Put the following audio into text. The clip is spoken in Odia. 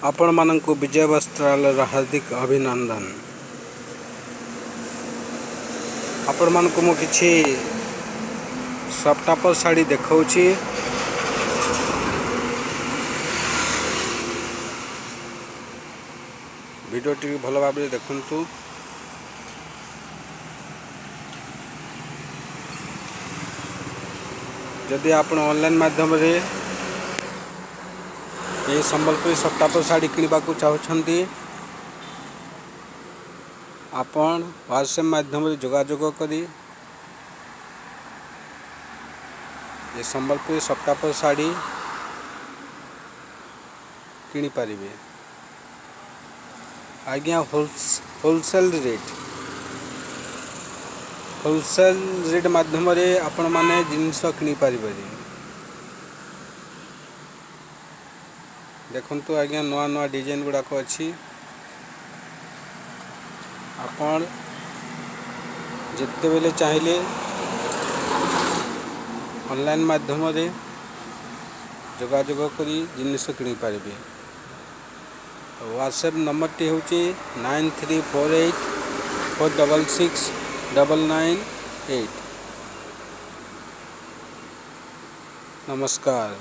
ଆପଣମାନଙ୍କୁ ବିଜୟ ବସ୍ତ୍ରାଳୟର ହାର୍ଦ୍ଦିକ ଅଭିନନ୍ଦନ। ଆପଣମାନଙ୍କୁ ମୁଁ କିଛି ସଫ୍ଟ ଶାଢ଼ୀ ଦେଖାଉଛି। ଭିଡ଼ିଓଟି ଭଲ ଭାବରେ ଦେଖନ୍ତୁ। ଯଦି ଆପଣ ଅନଲାଇନ୍ ମାଧ୍ୟମରେ ଏହି ସମ୍ବଲପୁରୀ ସଫ୍ଟ ଶାଢ଼ୀ କିଣିବାକୁ ଚାହୁଁଛନ୍ତି, ଆପଣ ହ୍ୱାଟ୍ସଆପ୍ ମାଧ୍ୟମରେ ଯୋଗାଯୋଗ କରି ଏ ସମ୍ବଲପୁରୀ ସଫ୍ଟ ଶାଢ଼ୀ କିଣିପାରିବେ ଆଜ୍ଞା। ହୋଲସେଲ୍ ରେଟ୍, ହୋଲସେଲ୍ ରେଟ୍ ମାଧ୍ୟମରେ ଆପଣମାନେ ଜିନିଷ କିଣିପାରିବେ। ଦେଖନ୍ତୁ ଆଜ୍ଞା, ନୂଆ ନୂଆ ଡିଜାଇନ୍ ଗୁଡ଼ାକ ଅଛି। ଆପଣ ଯେତେବେଳେ ଚାହିଁଲେ ଅନଲାଇନ୍ ମାଧ୍ୟମରେ ଯୋଗାଯୋଗ କରି ଜିନିଷ କିଣିପାରିବେ। ହ୍ୱାଟ୍ସଆପ୍ ନମ୍ବରଟି ହେଉଛି 9348466998। ନମସ୍କାର।